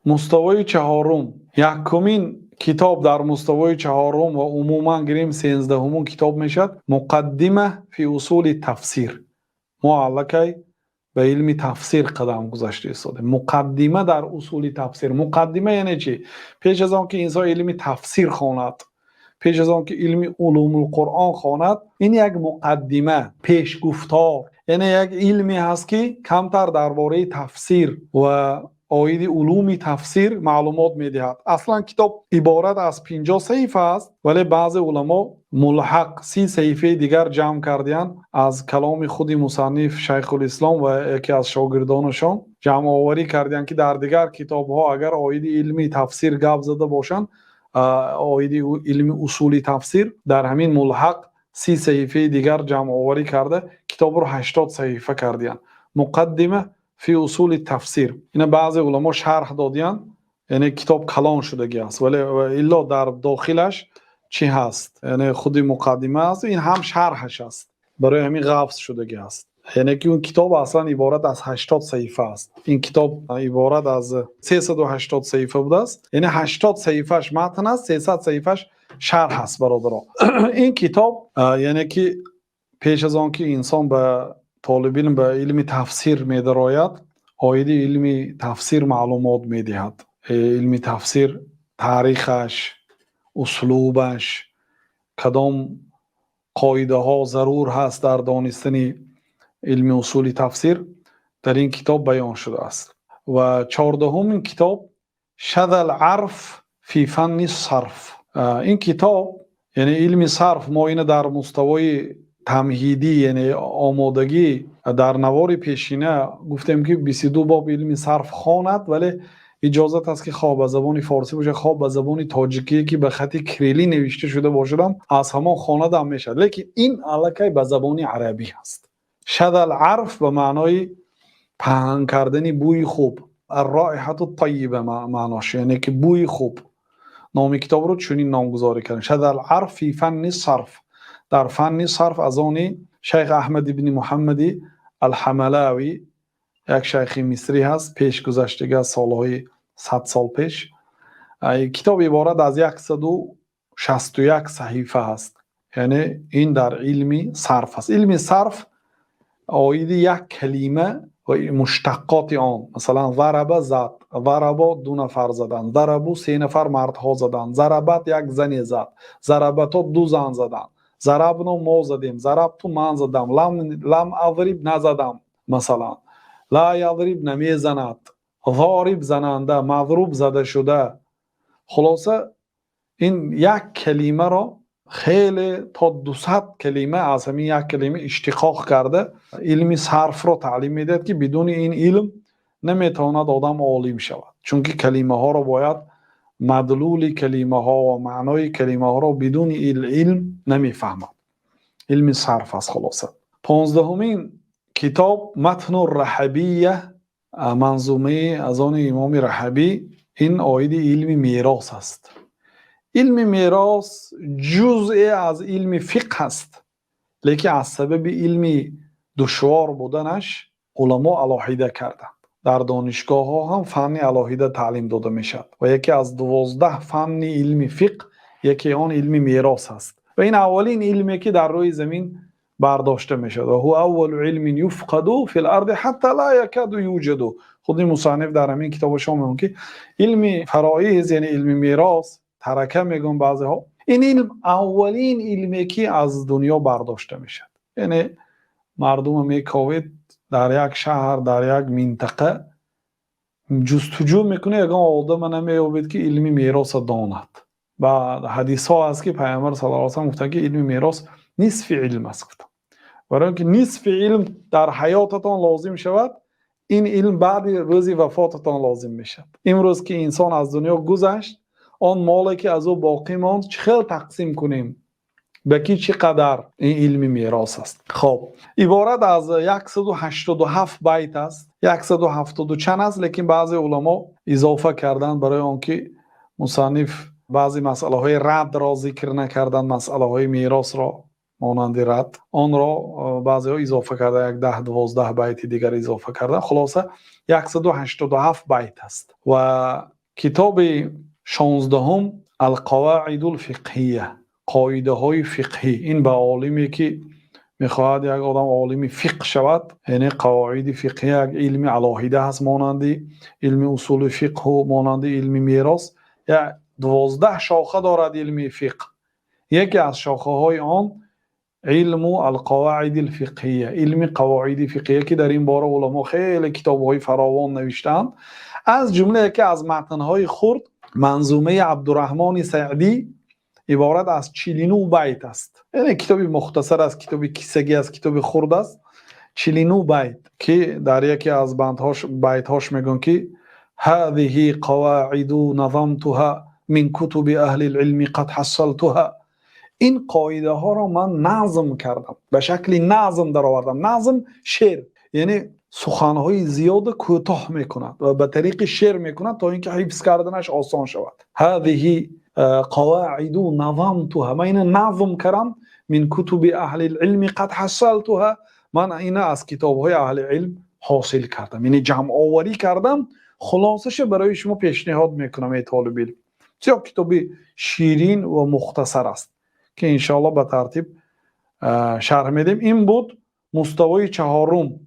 Муставои чаҳорум, якумин китоб дар муставои чаҳорум ва умуман гирем, 13-умин китоб мешавад «Муқаддима фи усули тафсир». Мо аллакай ба илми тафсир қадам гузошта истодаем. Муқаддима дар усули тафсир. Муқаддима яъне чӣ? Пеш аз он ки инсон илми тафсир хонад, пеш аз он ки илми улуми Қуръон хонад, ин як муқаддима, пешгуфтор, яъне як илме ҳаст, ки камтар дар бораи тафсир ва оиди улуми тафсир маълумот медиҳад. Аслан китоб иборат аз 50 саҳифа аст, вале баъзе уламо мулҳақ 30 саҳифаи дигар ҷамъ карданд, аз каломи худи мусанниф Шайхулислом ва яке аз шогирдонашон ҷамъоварӣ карданд, ки дар дигар китобҳо агар оиди илми тафсир гап зада бошанд, оиди илми усули тафсир, дар ҳамин мулҳақ 30 саҳифаи дигар ҷамъоварӣ карда, китобро 80 саҳифа карданд. «Муқаддима фи усули тафсир». Ина баъзе уламо шарҳ додиянд, яъне китоб калон шудагӣ аст, вале илло дар дохилаш чӣ ҳаст? Яъне худи муқаддима аст, ин ҳам шарҳаш аст. Барои ҳамин ғафз шудагӣ аст. Яъне ки он китоб аслан иборат аз 80 саҳифа аст. Ин китоб иборат аз 380 саҳифа будааст. Яъне 80 саҳифаш матн аст, 300 саҳифаш шарҳ аст, бародаро. Ин китоб, яъне ки пеш аз он ки инсон ба толибилм, ба илми тафсир медарояд, оиди илми тафсир маълумот медиҳад. Илми тафсир таърихаш, услубаш, кадом қоидаҳо зарур ҳаст дар донистани илми усули тафсир, дар ин китоб баён шудааст. Ва 14-умин китоб «Шадал арф фи фанни сарф». Ин китоб, яъне илми сарф, мо ина дар муставои тамҳидӣ, яъне омодагӣ, дар навори пешина гуфтем, ки 22 боб илми сарф хонад, вале иҷозат аст, ки хоҳ ба забони форсӣ бошад, хоҳ ба забони тоҷикие, ки ба хати кириллӣ навишта шуда бошадам, аз ҳамон хонадам мешавад. Лекин ин аллакай ба забони арабӣ ҳаст. Шадал арф ба маънои паҳн кардани бӯи хуб, арроиҳату тайиба маънош, яъне ки бӯи хуб. Номи китобро чунин номгузорӣ кардем: «Шадал арф фи фанни сарф», дар фанни сарф, аз они шайх Аҳмад ибни Муҳаммади Алҳамалавӣ, як шайхи мисрӣ ҳаст, пешгузаштагӣ аз солҳои 100 сол пеш. Китоб иборат аз 161 саҳифа ҳаст. Яъне ин дар илми сарф аст. Илми сарф оиди як калима ва муштаққоти он, масалан, зараба зад, зарабо ду нафар заданд, зарабу се нафар мардҳо заданд, зарабат як зане зад, зарабато ду зан заданд, зарабно мо задем, зарабту ман задам, лам азриб назадам, масалан, ла язриб намезанад, зориб зананда, мазруб зада шуда. Хулоса, ин як калимаро хеле то 200 калима аз ҳамин як калима иштиқоқ карда, илми сарфро таълим медиҳад, ки бидуни ин илм наметавонад одам олим шавад, чунки калимаҳоро бояд, мадлули калимаҳо ва маънои калимаҳоро бидуни илм намефаҳмад. Илми сарф аст. Хулоса, 15-умин китоб «Матну Раҳабия», манзумаи аз они имоми Раҳабӣ. Ин оиди илми мерос аст. Илми мерос ҷузъе аз илми фиқҳ аст, лекин аз сабаби илми душвор буданаш уламо алоҳида карданд. Дар донишгоҳҳо ҳам фанни алоҳида таълим дода мешавад ва яке аз 12 фанни илми фиқҳ яке он илми мерос аст. Ва ин аввалин илме, ки дар рӯи замин бардошта мешавад. Ва ҳува аввалу илмин юфқаду фил арди ҳатта ла якаду юҷаду. Худи мусанниф дар ҳамин китобашон мегӯяд, ки илми фароиз, яъне илми мерос, тарака мегӯянд баъзеҳо, ин илм аввалин илме, ки аз дунё бардошта мешавад. Яъне мардумо мековед дар як шаҳр, дар як минтақа, ҷустуҷӯ мекунед, ягон одама намеёбед, ки илми мероса донад. Ба ҳадисҳо аст, ки Пайғамбар саллаллоҳу алайҳи васаллам гуфтанд, ки илми мерос нисфи илм аст, гуфтанд. Барои он ки нисфи илм дар ҳаётатон лозим шавад, ин илм баъди рӯзи вафотатон лозим мешавад. Имрӯз ки инсон аз дунё гузашт, он моле, ки аз ӯ боқӣ монд, чӣ хел тақсим кунем, ба ки чӣ қадар, ин илми мерос аст. Хоб, иборат аз 187 байт аст, 170 чанд аст, лекин баъзе уламо изофа карданд, барои он ки мусанниф баъзе масъалаҳои радро зикр накарданд, масъалаҳои меросро, монанди рад, онро баъзеҳо изофа карда, як 10-12 байти дигар изофа карданд. Хулоса, 187 байт аст ва Китоби 16-ум «Ал-Қавоидул фиқҳия», қоидаҳои фиқҳӣ. Ин ба олиме, ки мехоҳад як одам олими фиқҳ шавад, яъне қавоиди фиқҳӣ як илми алоҳида ҳаст, монанди илми усули фиқҳу монанди илми мерос. Як 12 шоха дорад илми фиқҳ. Яке аз шохаҳои он илму ал-қавоидил фиқҳия, илми қавоиди фиқҳия, ки дар ин бора уламо хеле китобҳои фаровон навиштаанд. Аз ҷумла яке аз матнҳои хурд манзумаи Абдураҳмони Саъдӣ, иборат аз 49 байт аст. Яъне китоби мухтасар аст, китоби кисагӣ аст, китоби хурд аст. 49 байт, ки дар яке аз бандҳош, байтҳош мегӯянд, ки هذه قواعد نظمتها من كتب أهل العلم قد حصلتها. Ин қоидаҳоро ман назм кардам, ба шакли назм даровардам. Назм — шеър, яъне суханҳои зиёда кӯтоҳ мекунад ва ба тариқи шеър мекунад, то ин ки ҳифз карданаш осон шавад. هذه قواعد نظمتها, ман ина назм кардам, من كتب أهل العلم قد حصلتها, ман ина аз китобҳои аҳли илм ҳосил кардам, яъне ҷамъоварӣ кардам, хулосаша барои шумо пешниҳод мекунам, эй толиби илм. Бисёр китоби ширин ва мухтасар аст, ки иншоалло ба тартиб шарҳ медиҳем. Ин буд муставои чаҳорум.